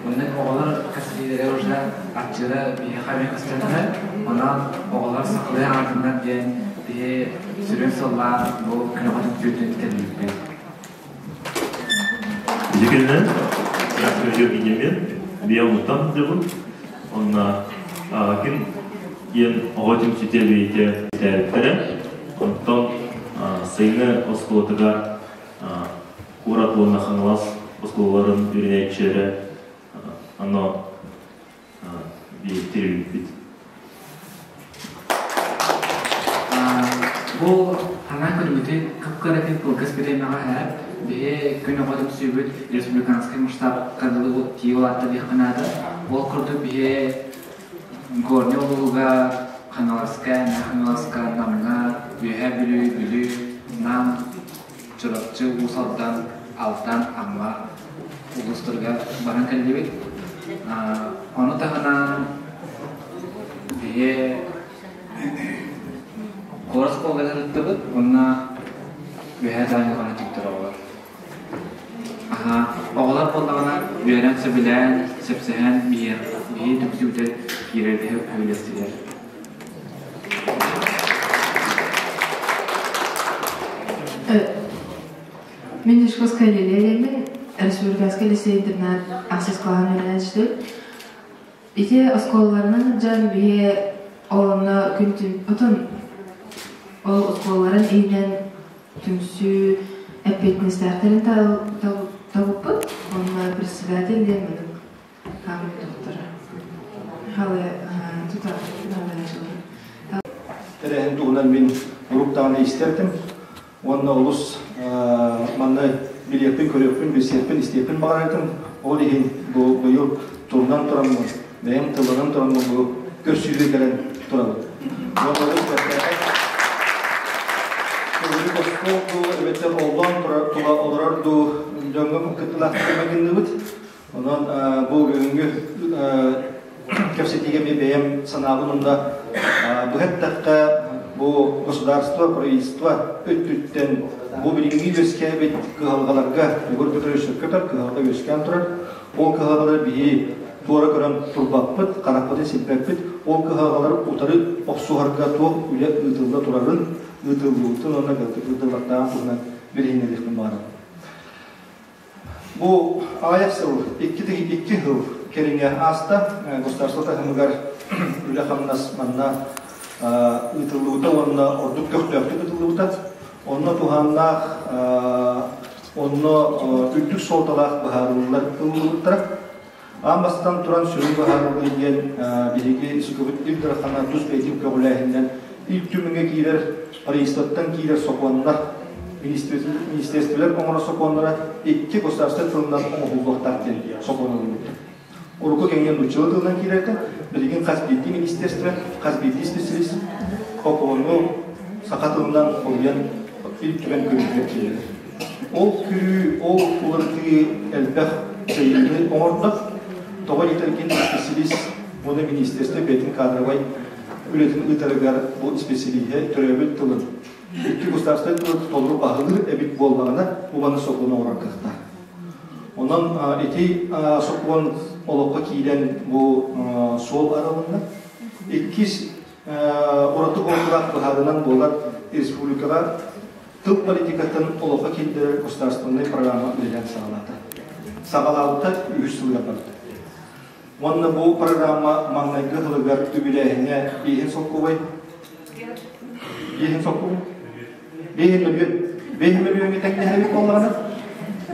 Онон оҕолор кэпсэтиилэрэ уже аччыыра биһиэхэ эмиэ көстөн эрэр. Онон оҕолор сахалыы аҥардыннар диэн биһи сүрүн сыллаан бу күн оҕо түмсүүтүн тэрийбиппит. Итиннэ Бенjamin биэ онуттан сылдьабын. Онно ким диэн оҕо түмсүүтэ бэйэтэ тээбиттэрэ. Онтон сайыҥҥы оскуолатыгар куорат уонна Хаҥалас оскуолаларын үөрэнээччилэрэ ано биэттирбиппит. Бу хаҥан көрбүтүн кып-кыратын кылгас бириэмэҕэ эһэр биһи күн оҕо түмсүүбүт республиканскай масштабка дылы тиийэ улаатта диэххэ наада. Ол курдук биһи Горнай улууһугар, Хаҥаласка, Мэҥэ Хаҥаласка, Намҥа, Үөһээ Бүлүү, Бүлүү, Нам, Чурапчы, Уус Алдан, Алдан, Амма улуустарыгар баран кэллибит. Ону таһынан биһи куорат оскуолатыгар ыттыбыт уонна Үөһээ Дальньыҕаны түктэр оҕолор. Аһаа, оҕолор буоллаҕына үөрэн сөбүлээн, сөпсөһөн биһи түмсүүтэ киирэргэ сөбүлэстилэр. Мин Дьокуускай Лилия Республиканскай лицей-интернат ахсыс кылааһын үөрэнээччитим. Ити оскуолаларынан сылдьан биһи ол онно күн отон ол оскуолаларын иһинэн түмсүү эппиэтинэстээхтэрин талбыппыт. Уонна председатель диэн маннык хаамыт доктора. Халай тута Тэрээһин туһунан мин урук даҕаны истэртим. Уонна олус манна билиэхпин, көрүөхпүн, билсиэхпин, истиэхпин баҕарар Ол иһин бу быйыл турунан тураммын, бэйэм тылланан тураммын бу көрсүүгэ кэлэн турабын. Уонна олус бэртээхэй төгүрүк остуол дуу, эбэтэр оллоон тула олорор дуу дьоҥҥо кыттыылаахтык гынныбыт. Онон бу бүгүҥҥү кэпсэтиигэ мен бэйэм санаабын онно быһа эттэххэ бу государство, правительство өттүттэн бу билиҥҥи үөскээбит кыһалҕаларга Егор Петрович сөпкө этэр, кыһалҕа үөскээн турар. Ол кыһалҕалары биһи туора көрөн турбаппыт, харахпытын симпэппит. Ол кыһалҕалары утары охсуһарга туох үлэ ыытылла турарын, ыытыллыбытын уонна ыытыллыахтааҕын туһунан билиһиннэриэхпин баҕарабын. Бу аҕыйах сыл, 2 сыл кэриҥэ ааста. Государство таһымыгар үлэ-хамнас манна ыытыллыбыта уонна ордук көхтөөхтүк ыытыллыбыта. Онно туһааннаах, онно үрдүк суолталаах быһаарыылар ылыллыбыттара. Аан бастаан туран сүрүн быһаарыллыы диэн биһиги СКБ Ил Дархана тус бэйэтин көҕүлээһининэн Ил Түмэҥҥэ киирэр правительствоттан киирэр сокуоннар, министерстволар оҥорор сокуоннара икки государственнай тылынан оҥоһуллуохтаах диэн сокуон ылыммыт. Урукку кэмҥэ нууччалыы тылынан киирэртэн билигин хас биирдии министерство, хас биирдии специалист сокуону саха тылынан хоруйан Ил Түмэн көрүүтүгэр киирэр. Ол күрүү, ол уларытыы элбэх дьайыыны оҥордо. Тоҕо диэтэргин исписэлиис уонна министерство бэйэтин кадровай үлэтин ыытарыгар бу исписэлииһэ төрөөбүт тылын икки государственнай тылы толору баһылыыр эбит буоллаҕына, бу сокуону оҥорор кыахтаах. Онон ити сокуон олоххо киирэн бу суол арылынна. Иккис ураты буолтулаах быһаарынан буолар республикаҕа тыл политикатын олоххо киллэрэр государственнай программа үлэлээн саҕалаата. Саҕалаабыта үһүс сылыгар барда. Уонна бу программа маҥнайгы сылыгар үбүлээһиҥэ биэһин солкуобай биэһин солкуобай биэһин мөлүйүөн биэһин мөлүйүөҥҥэ тэҥнэһэбит буоллаҕына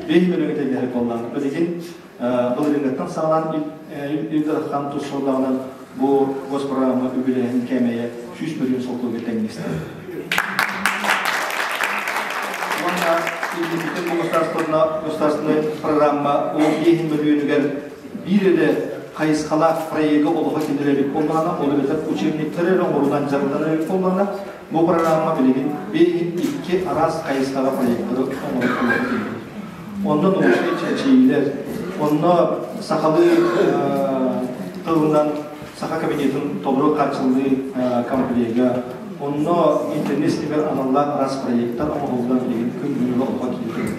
биэһин мөлүйүөҥҥэ тэҥнэһэбит буоллаҕына билигин былырыыҥҥыттан саҕалаан Ил Дархан тус суоллаҕынан бу госпрограмма үбүлээһин кээмэйэ 100 мөлүйүөн солкуобайга тэҥнэстэ. Уонна инникитин бу государственнай программа ол биэһин мөлүйүөнүгэр биир эрэ хайысхалаах проегы олохо киллэрэр эбит буоллаҕына, ол эбэтэр учебниктары эрэ оҥоруунан дьарыктанар эбит буоллаҕына, бу программа билигин биэһин икки араас хайысхаҕа проектары оҥорон олохо киллэрэр. Онно научнай чинчийиилэр, онно сахалыы тылынан саха кабинетын толору хааччыллыы комплега, онно интернет ситимигэр аналлаах араас проектар оҥоһуллан билигин күн бүгүнүгэр олоххо киирдилэр.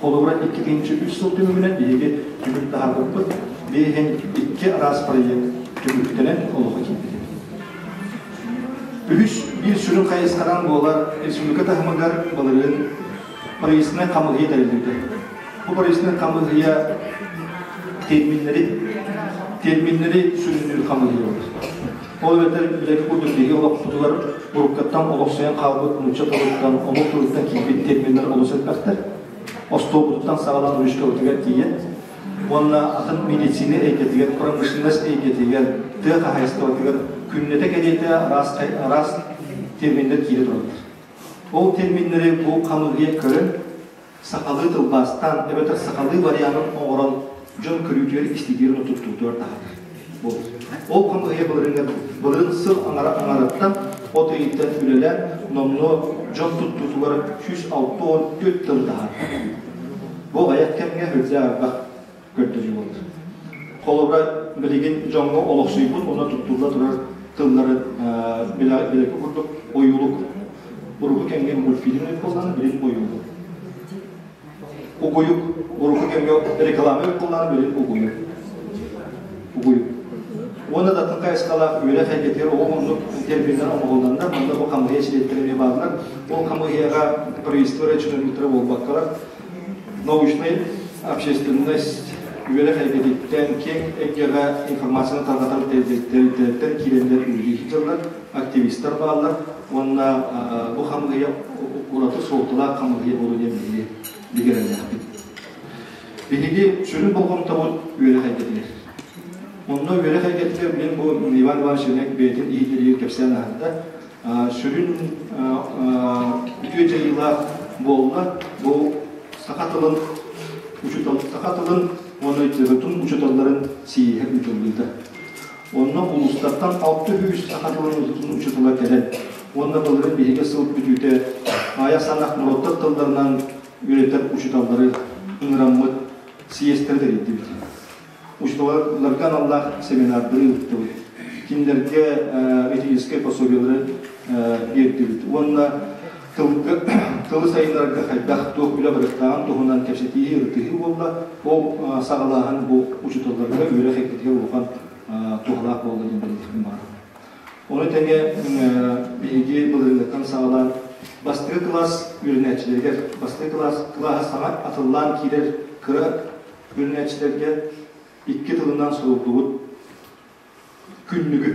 Холобура, 2003 сыл түмүгүнэн биһиги түмүк таһаарбыппыт. 52 араас проект түмүктэнэн олоххо киирбит. Үһүс биир сүрүн хайысханан буолар республика таһымыгар былырыын правительственнай хамыыһыйа тэриллибитэ. Бу правительственнай хамыыһыйа терминнэри терминнэри сүрүннүүр хамыыһыйа буолар. Ол эбэтэр билэги курдук биһиги олохпутугар уруккаттан олохсуйан хаалбыт нуучча тылыттан, омук тылыттан киирбит терминнэр олус элбэхтэр. Остуолбутуттан саҕалаан ручкабытыгар тиийэн уонна атын медицина эйгэтигэр, промышленность эйгэтигэр, тыа хаһаайыстыбатыгар күннэтэ кэриэтэ араас, араас терминнэр киирэ тураллар. Ол терминнэри бу хамыыһыйа көрөн, сахалыы тылбаастаан эбэтэр сахалыы варианын оҥорон дьон көрүүтүгэр, истиитигэр туттуутугар таһаарар. Ол хамыыһыйа былырыыҥҥа былырыын сыл аҥара аҥарыттан от ыйыттан үлэлээн номнуо дьон туттуутугар 164 тылы таһаарда. Бу аҕыйах кэмҥэ үрдэ арбах көрдөрүү буолар. Холобура, билигин дьоҥҥо олохсуйбут уонна туттулла турар тыллары билэргэ курдук ойуулук. Урукку кэмҥэ мультфильм буоллаҕына, билин ойуулук. Угуйук. Урукку кэмҥэ реклама буоллаҕына, билин угуйук. Угуйук. Уонна да атын хайысхалаах үөрэх эйгэтигэр оҕо оннук терминнэр оҥоһулланнар, манна бу хамыыһыйа чилиэттэрэ эмиэ бааллар. Ол хамыыһыйаҕа правительство эрэ чиновниктара буолбаккалар, научнай общественность үөрэх эйгэтиттэн киэҥ эйгэҕэ информацияны тарҕатар тэрилтэлэртэн киирэннэр үлэлии сылдьаллар, активистар бааллар уонна бу хамыыһыйа ураты суолталаах хамыыһыйа буолуо диэн биһиги бигэрэллээхпит. Биһиги сүрүн болҕомтобут үөрэх эйгэтигэр. Онно үөрэх эйгэтигэр мин бу Иван Иванович бэйэтин иһитиннэриитин кэпсээн аһарда. Сүрүн үтүө дьайыылаах буолла бу саха тылын учуутал саха тылын уонна литературатын учууталларын сийиэһэ ыытыллыыта. Онно улуустартан 600 саха тылын учуутала кэлэн уонна былырыын биһиги сыл бүтүүтэ Аайа Санах норуоттар тылларынан үөрэтэр учууталлары ыҥыраммыт съезтэрэ тэрийдибит. Учууталларга аналлаах семинардары ыыттыбыт. Кинилэргэ методическай пособиелары биэрдибит. Уонна тылга, тылы сайыннарарга хайдах туох үлэ барыахтааҕын туһунан кэпсэтии, ырытыһыы буолла. Ол саҕалааһын бу учууталларга үөрэх эйгэтигэр улахан туһалаах буолла диэн бэлиэтиэхпин баҕарабын. Ону тэҥэ биһиги былырыыҥҥыттан саҕалаан бастакы кылаас үөрэнээччилэригэр бастакы кылаас кылааһа саҥа атыллаан киирэр кыра үөрэнээччилэргэ икки тылынан суруллубут күннүгү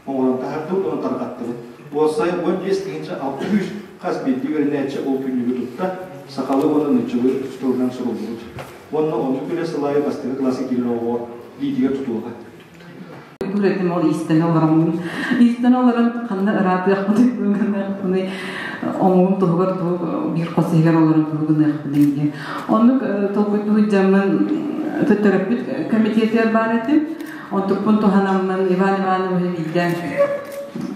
оҥорон таһаардыбыт уонна тарҕаттыбыт. Уопсай 15 600 хас биирдии үөрэнээччи ол күннүгү тутта, сахалыы уонна нууччалыы тылынан суруллубут. Уонна оннук үлэ сыл аайы бастакы кылааска киирэр оҕоҕо илиитигэр тутуоҕа. Этим ол иистэнэ олороммун. Иистэнэ олорон ханна ыраатыахпыный омугум туһугар тугу биир хос иһигэр олорон тугу гыныахпыный диэн. Оннук толкуйдуу дьаммын төрөппүт комитетигэр баар этим. Онтукпун туһанаммын Иван Ивановиһы биирдэ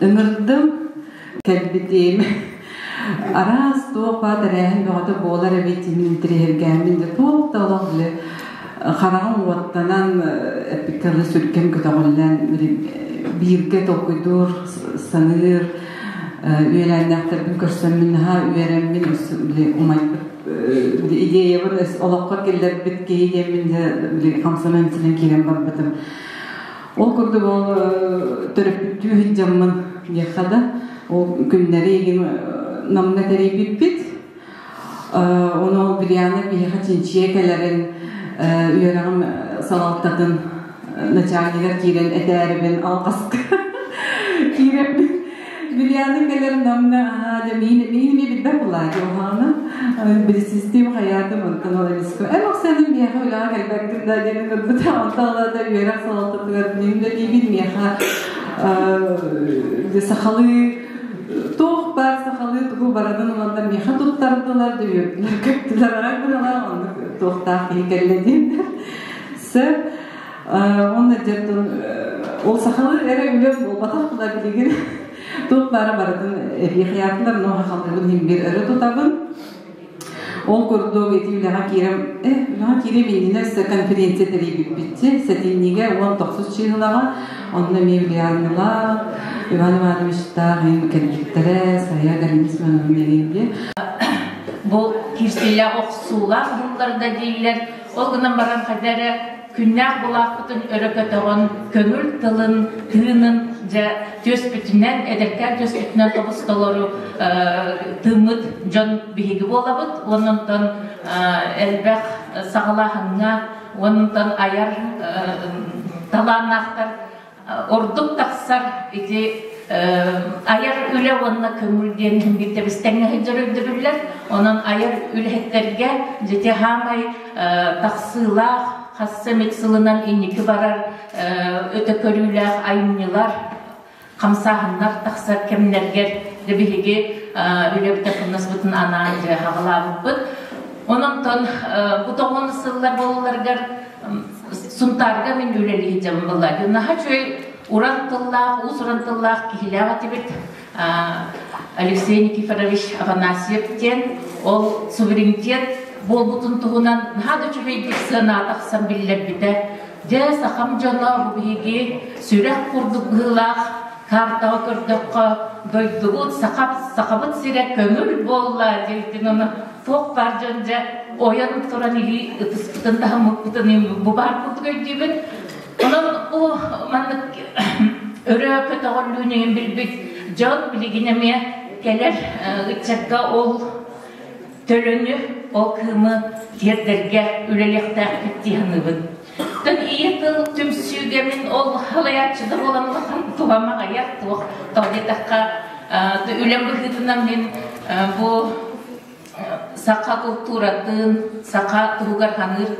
ыҥырдым. Кэлбитим. Араас туох баар тэрээһин бөҕөтө буолар эбит интириэһиргээммин дьэ туох да олох били хараҕым уоттанан эппиккэ дылы сүргэм көтөҕүллэн бииргэ толкуйдуур саныыр үөлээннээхтэрбин көрсөммүн наһаа үөрэммин били умайбыт идеябын олоххо киллэрбит киһи диэммин били хамсанан синэн киирэн барбытым. Ол курдук ол төрөппүттүү сылдьаммын диэххэ да, ол күннэри игин намна тэрийбиппит. Ону ол Бриана биһиэхэ чинчийэ кэлэрин үөрэҕим салалтатын начальнигар киирэн этээрибин алҕаска киирэммин Бриана кэлэр намна аһаа дьэ миин миин эмиэ билбэт булаачы уһаана билисистиим хайаатым онтон ол эмискэ эн оксаным миэхэ үлэҕэ кэлбэккин да диэн көрбүтэ онтон ыла да үөрэх салалтатыгар мин да диибин миэхэ сахалыы туох баар сахалыы тугу барытын ыланнар миэхэ туттардылар да үөрдүлэр көттүлэр арай быһалаах оннук туохтаах киһи кэллэ диэннэр сөп уонна дьэ ол сахалыы эрэ үлэм буолбатах була билигин туох баара барытын эбиэхиятылар но сахалыыбын иһин биир өрө тутабын ол курдук ити үлэҕэ киирэм үлэҕэ киирэм иннинэ өссө конференция тэрийбиппитчи сэтинньигэ 19 чыыһылаҕа онно эмиэ Ульяналаах Иван Ивановичтаах кэлбиттэрэ Сайа Галина Семеновна диэн Бу кирсиилээх охсуулаах буллар да дииллэр. Ол гынан баран хайда эрэ. күннээх булаахпытын өрө көтөҕөн, көҥүл тылын, тыынын дьэ түөспүтүнэн, эдэркээн түөспүтүнэн тобус толору тыыммыт дьон биһиги буолабыт. Онон элбэх саҕалааһыҥҥа, онтон айар талааннаахтар ордук тахсар ити айар үлэ уонна көҥүл диэн иһин биирдэбис тэҥҥэ сылдьар өйдөбүллэр. Онон айар үлэһиттэргэ дьити хаамай тахсыылаах, хас эмит сылынан инники барар өтө көрүүлээх айымньылар, хамсааһыннар тахсар кэмнэргэр дьэ биһиги үлэбит-хамнаспытын анаан дьэ хаҕалаабыппыт. Онон бу тоҕон сыллар буолалларыгар Сунтаарга мин үлэлии дьон была. Наһаа үчүгэй уран тыллаах, уус-уран тыллаах киһилээх этибит. Алексей Никифорович Афанасьев диэн ол суверенитет буолбутун туһунан наһаа да үчүгэйдик сыанаата тахсан биллэрбитэ. Дьэ, сахам дьоно бу биһиги сүрэх курдук быһыылаах картаҕа көрдөххө дойдубут сахабыт сирэ көҥүл буолла диэбитин ону туох баар дьон дьэ ойон туран илии ытыспытын таһыммыппытын бу баар курдук өйдүүбүн. Онон бу маннык өрө көтөҕүллүүнүн билбит дьон билигин эмиэ кэлэр ыччакка ол төлөнү, ол кыымы тиэрдэргэ үлэлиэхтээхпит дии саныыбын. Тон ийэ тыл түмсүүгэ мин ол халайааччыда буолан улахан туһам аҕыйах туох тоҕо диэтэххэ үлэм быһыытынан мин бу саха култууратын, саха туһугар ханыыр,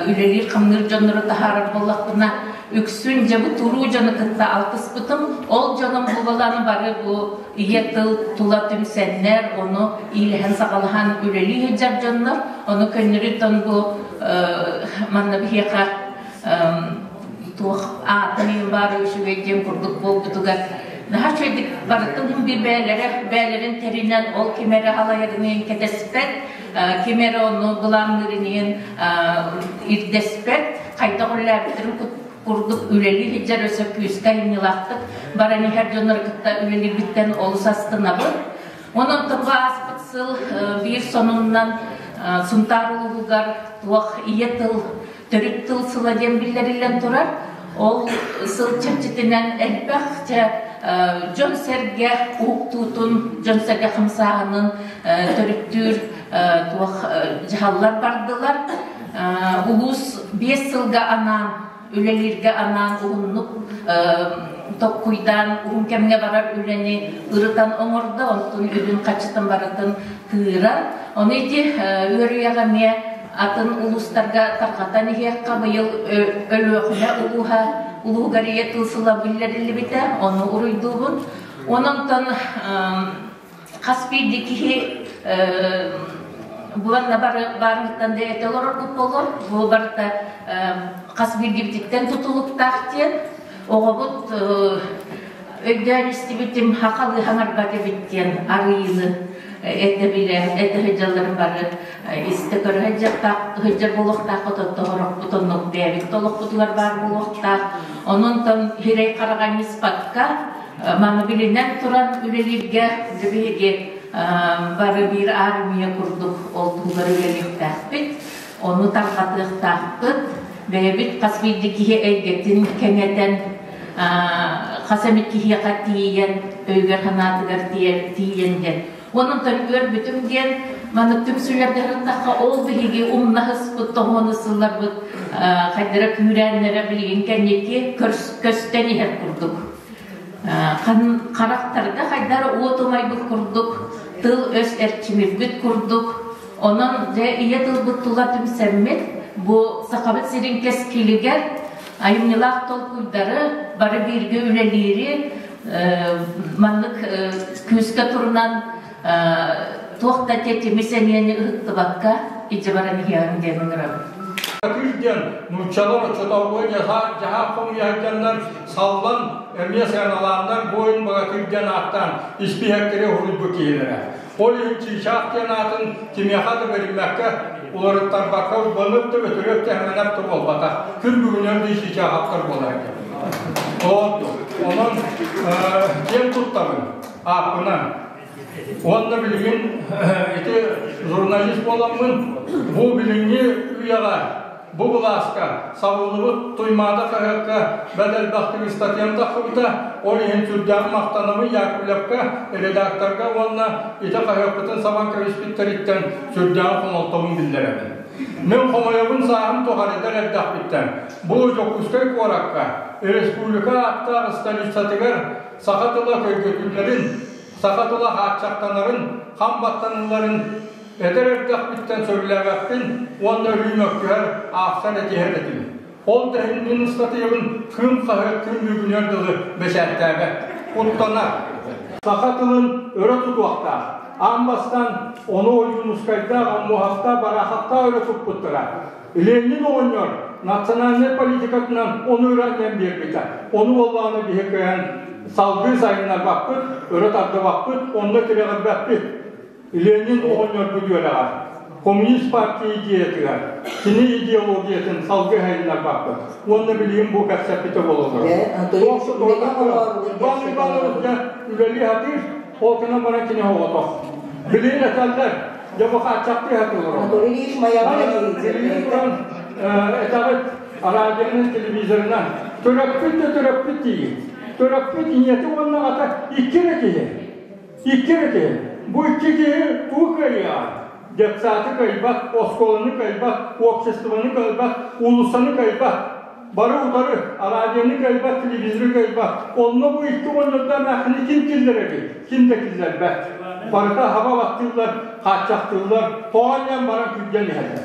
үлэлиир-хамныыр дьоннору таһаарар буоллахпына, үксүн дьэ бу туруу дьону кытта алтыспытым. Ол дьонум бу бары бу ийэ тыл тула түмсэннэр, ону иилэһэн-саҕалаһан үлэлии сылдьар дьоннор, ону көннөрүттэн бу манна биһиэхэ туох аатын баар үчүгэй диэн курдук буолбутугар наһаа үчүгэйдик барытын бир бээлэрэ бээлэрин тэринэн ол ким эрэ халайарыныын кэтэспэт, ким эрэ ону былаанныырыныын ирдэспэт, хайдах үлэлээбиттэрин курдук үлэлии сылдьар өссө күүскэ айымньылаахтык баран иһэр дьоннору кытта үлэлиирбиттэн олус астынабын. Онон тобу ааспыт сыл биир сонуннан Сунтаар улууһугар туох ийэ тыл төрүт тыл сыла диэн биллэриллэн турар. Ол сыл чэрчитинэн элбэх дьэ дьон-сэргэ уһуктуутун, дьон-сэргэ хамсааһынын төрүттүүр туох дьаһаллар бардылар. Улуус 5 сылга анаан үлэлииргэ анаан уһуннук токкуйдаан уһун кэмҥэ барар үлэни ырытан оҥордо, онтун үбүн хаччытын барытын тыыран. Ону ити үөрүйэҕэ эмиэ атын улуустарга тарҕатан иһиэххэ быйыл Өлүөхүмэ улууһа улууһугар ийэ тыл сыла биллэриллибитэ, ону уруйдуубун. Онон хас биирдии киһи буланна барыттан да этэ олорорбут буолуо. Бу барыта хас биирдиибититтэн тутулуктаах диэн. Оҕобут өйдөөн истибитим хахалыы хаҥарбат эбит диэн арыйыыны этэ билэ этэ сылдьалларын бары истэ көрө сылдьахтаах сылдьар буолуохтаах отоннорохпут оннук бэйэбит олохпутугар баар буолуохтаах. Онон хирэй хараҕа анньыспакка Маны билинэн туран үлэлииргэ биһиги бары биир армия курдук ол туһугар үлэлиэхтээхпит, ону тарҕатыахтаахпыт. Бэйэбит хас биирдии киһи эйгэтин кэҥэтэн, хас эмит киһиэхэ тиийэн, өйүгэр-санаатыгар тиийэн диэн. Онон үөрбүтүм диэн, маннык түмсүүлэргэ сырыттахха, ол биһиги умнаһыспыт, тоһуону сылларбыт хайдара күүрээннэрэ билигин кэнники көстөн иһэр курдук. Харахтарга хайдар уот умайбыт курдук, тыл-өс эрчимирбит курдук. Онон дьэ ийэ тылбыт тула түмсэммит, бу Сахабыт сирин кэскилигэр айымньылаах толкуйдары бары бииргэ үлэлиири маннык күүскэ турунан туох да тэтими сэниэни ыһыктыбакка илдьэ баран иһиэҕиҥ диэн ыҥырабын. Күүс диэн нууччалар оччотооҕу дьаһаах хомуйаһыттаннар саллан эмиэ сыаналааннар буойун богатырь диэн ааттаан испииһэктэри уһуйбут киһилэрэ. Ол иһин Чыычаах диэн аатын кимиэхэ да бэриммэккэ, уларыттарбакка урбанып да өтөрүөк да эмэнэп да буолбатах. Күн бүгүнүн дии Чыычаахаптар буолар экен. Онон киэн туттабын ааппынан. Уонна билигин ити журналист буоламмын бу билиҥҥи үйэҕэ. Бу былааска сабыллыбыт Туймаада хаһыакка бэрт элбэхтик ыстатыйам тахсыбыта, ол иһин сүрдээх махтанабын Яковлевка, редакторга уонна ити хаһыаппытын сабан кэбиспиттэриттэн сүрдээх хомолтобун биллэрэбин. Мин хомойобун сааһым тухары эдэр эрдэхпиттэн бу Дьокуускай куоракка, республика ааттаах столицатыгар саха тыла көйгөтүллэрин, саха тыла хааччахтанарын, хам баттанылларын Эдэр эрдэхпиттэн сөбүлээбэппин уонна өрүү мөккүһэр, аахсар этиһэр этим. Ол да иһин мин ыстатыйабын Кыым хаһыат күн бүгүнүгэр дылы бэчээттээбэт. Куттанар. Саха тылын өрө тутуохтаах. Аан бастаан ону Ойуунускайдаах, Омуоһахтаах, Бараахаптаах өрө туппуттара. Ленин оҕонньор национальнай политикатынан ону өрө анньан биэрбитэ. Ону буоллаҕына биһи кыайан салгыы сайыннарбаппыт, өрө тардыбаппыт, онно тирэҕирбэппит. Ленин оҕонньорбут үөрэҕэр, коммунист партия идеятыгар, кини идеологиятын салгыы сайыннарбаппыт. Уонна билигин бу кэпсэппитэ буолаллар. Иван Иванович дьэ үлэлии сатыыр, ол гынан баран кини оҕотох. Билигин этэллэр, дьэ бу хааччахтыы сатыылар. Билигин туран этэҕит радионан, телевизорынан. Төрөппүт да төрөппүт диигит. Төрөппүт ийэтэ уонна аҕата икки эрэ киһи. Икки эрэ киһи. Бу икки киһи тугу кыайыаҕа? Детсады кыайбат, оскуоланы кыайбат, обществоны кыайбат, уулуссаны кыайбат. Бары утары, радионы кыайбат, телевизоры кыайбат. Онно бу икки оҕонньордоох эмээххини ким киллэрэбит? Ким да киллэрбэт. Барыта хаба баттыыллар, хааччахтыыллар, тоҕо баран күрдьэн иһэллэр.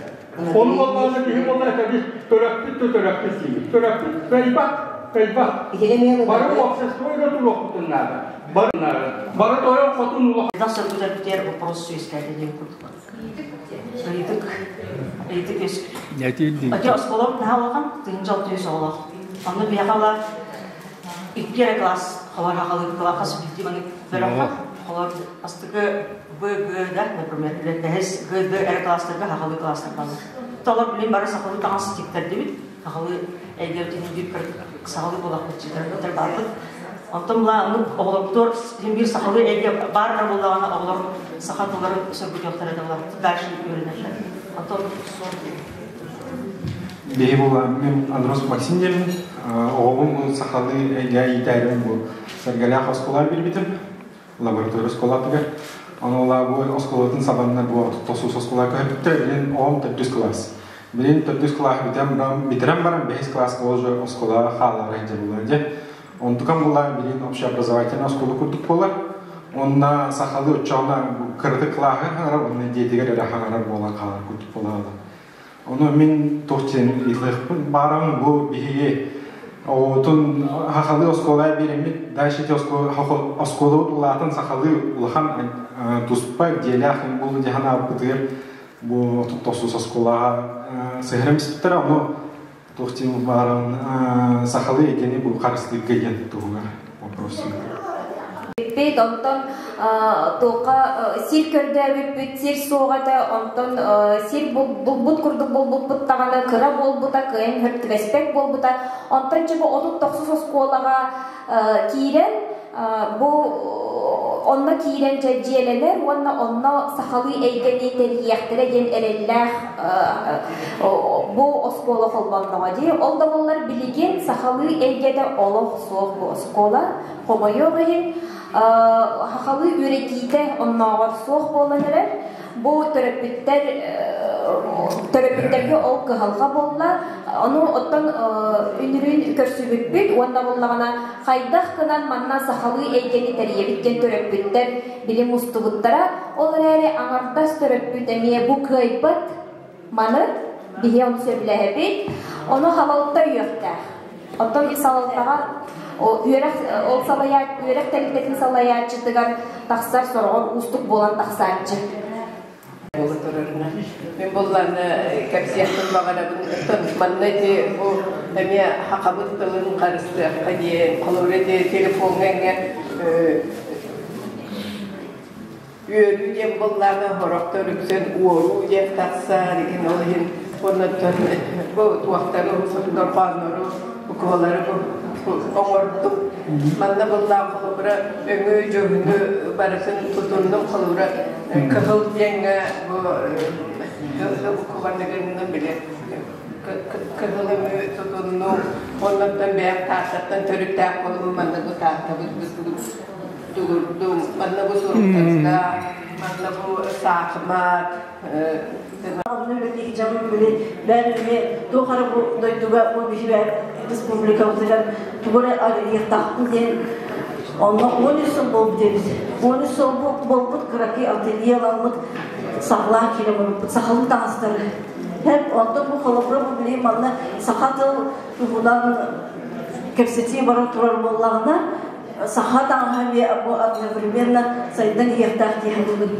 Ону буоллаҕына киһи буолла этэбит, төрөппүт да төрөппүт диибит. Төрөппүт кыайбат, кыайбат. Бары общество өрө туруохпутун наада. Бары бары тойон хотун улахан. Элбэх соргутар вопрос үөскээтэ диэн курдук. Ыйытык ыйытык үөскүүр. Ати оскуолам наһаа улахан, тыһыынча 600 оҕолоох. Онно биһиэхэ ыла икки эрэ класс холор хахалыы кылаахха биирдии маннык бөлөххө холор бастакы Б, Г, да, например, бэһис Г, Д эрэ класстарга сахалыы класстар бааллар. Толор билин бары сахалыы таҥас тиктэрдибит. Сахалыы эйгэбитин биир сахалыы буолахпыт читарбытар баарбыт. Онтон була оннук оҕолорбутугар син биир сахалыы эйгэ баар эрэ буоллаҕына оҕолор саха тылларын сөргүтүөхтэрэ да буолар. Дальше үөрэнэллэр. Онтон Биһи була мин Андрос Максим диэммин. Оҕобун бу сахалыы эйгэ иитээрим бу Сэргэлээх оскуолаҕа биэрбитим. Лаборатория оскуолатыгар. Ону бу оскуолатын сабаннар бу тосус оскуола көһөрбүттэр. Билин оҕом төрдүс класс. Билин төрдүс класс бүтэн баран, бүтэрэн баран бэһис класска уже оскуолаҕа хаалаары сылдьаллар дьэ. Онтукам була билин общеобразовательный оскуола курдук буолар. Онна сахалыы оччоҕуна кыратык клаһы хаҥарар, онно дьиэтигэр эрэ хаҥарар буолан хаалар курдук буолаалар. Ону мин туох диэн ыйытыахпын баарым бу биһиги оҕотун сахалыы оскуола биэрэммит дальше ити оскуолабыт улаатан сахалыы улахан туспа дьиэлээх буолу дии санаабыппытыгар бу тохсус оскуолаҕа сыһыаран испиттэрэ ону туох диэн баарым сахалыы эйгэни бу харыстыырга диэн туһугар вопрос. Бүппүт, онтон туохха сир көрдөөбүппүт, сир суоҕа этэ, онтон сир булбут курдук булбуппут даҕаны кыра буолбута, кыайан түбэспэт буолбута. Онтон чэ бу 39 оскуолаҕа киирэн, бу онно киирэн дьэ дьиэлэнэр уонна онно сахалыы эйгэни тэрийиэхтэрэ диэн эрэллээх бу оскуола холбонноҕо дии. Ол да буоллар билигин сахалыы эйгэтэ олох суох бу оскуола. Хомойуох иһин, сахалыы үөрэтиитэ оннооҕор суох буолан эрэр. Бу төрөппүттэр төрөппүттэргэ ол кыһалҕа буолла. Ону оттон үнүрүүн көрсүбүппүт уонна буоллаҕына хайдах гынан манна сахалыы эйгэни тэрийэбит диэн төрөппүттэр били мустубуттара. Ол эрээри аҥардас төрөппүт эмиэ бу кыайбат маны биһи ону сөбүлэһэбит. Ону халалта өйүөхтээх. Оттон салалтаҕа үөрэх ол салайаа үөрэх тэрилтэтин салайааччытыгар тахсар сороҕор уустук буолан тахсааччы. Буола турарына. Мин булланы кэпсиэхпин баҕарабын. Оттон манна ити бу эмиэ хахабыт тылын харыстыахха диэн, холобур ити телефоҥҥа эҥэ Үөрүү диэн буоллаҕына, сорохтор үксүн уоруу диэн тахсар, игин ол иһин оннуттан бу туохтары дорҕооннору, буквалары оҥордум. Манна буоллаах холобура өҥү, дьүһүнү барытын тутуннум холобура кыһыл диэҥҥэ бу букваны гынным били. Кыһыл өҥү тутуннум. Оннуттан бэйэм Тааттаттан төрүттээх буолум, манна бу Тааттабыт тугурдум, манна бу суруктарга, манна бу саахымат. Онно үлэлиир дьонум били бэйэм эмиэ туох эрэ бу дойдуга, бу биһиги республикабытыгар тугу эрэ арыйыахтаахпын диэн онно 13 сыл буолбут эбит. 13 сыл буолбут кыракый ателье аламмыт сахалаах киирэн барбыппыт, сахалыы таҥастары. Һэп онтон бу холобура бу билигин манна саха тыл туһунан кэпсэтии баран турар буоллаҕына, саха таҥаһа эмиэ бу одновременно сайдан иһиэхтээх дии саныыбын.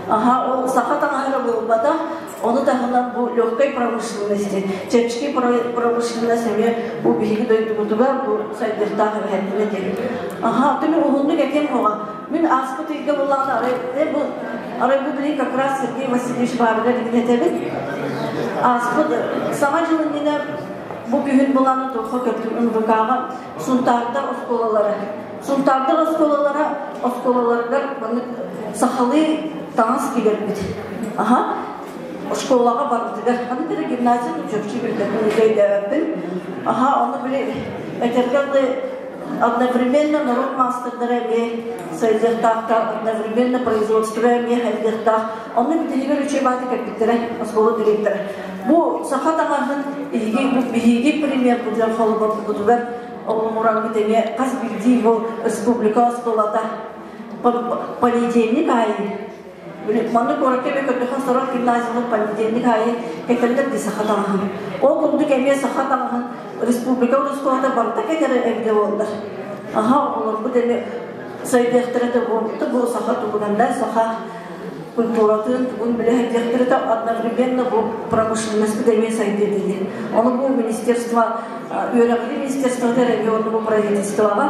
Аха, ол саха таҥаһа эрэ буолбатах, ону таһынан бу легкой промышленности, чэпчэки промышленность эмиэ бу биһиги дойдубутугар бу сайдыахтаах эбэһээтинэ диэн. Аха, түмүк уһуннук этиэм хоҕа. Мин ааспыт ыйга буллаҕына арай бу арай бу билигин как раз Сергей Васильевич баарыгар игнэтэбин. Ааспыт саҥа дьыл иннинэ бу күһүн булан туохха көрдүм НВК-ҕа Сунтаардар оскуолалара. Сунтаардар оскуолалара оскуолаларыгар маннык сахалыы таҥас тигэрбит. Аха. Школаҕа барбытыгар ханнык эрэ гимназия чөпчү билбэппин, өйдөөбөппүн. Аха, ону били этэргэ дылы одновременно норуот маастардара эмиэ сайдыахтаахтар, одновременно производство эмиэ сайдыахтаах. Онно бүтүнүгэр үчүгэй бааты кэлбиттэрэ, оскуола директора. Бу саха таҥаһын биһиги биһиги примербытыгар холобурбутугар оҕолоруҥҥут эмиэ хас биирдии бу республика оскуолата понедельник аайы манна куоракка эмиэ көрдөххө сорох гимназиялар понедельник аайы кэтэллэр дии саха таҥаһын. Ол курдук эмиэ саха таҥаһын республика оскуолата барыта кэтэрэ эбитэ буоллар. Аха оҕолорбут эмиэ сайдыахтара этэ буолбута бу саха тугунан да саха культуратын тугун билэ сылдьыахтара да одновременно бу промышленность эмиэ сайдыа диэн. Ону бу министерство үөрэҕирии министерствота регионнугу правительствоҕа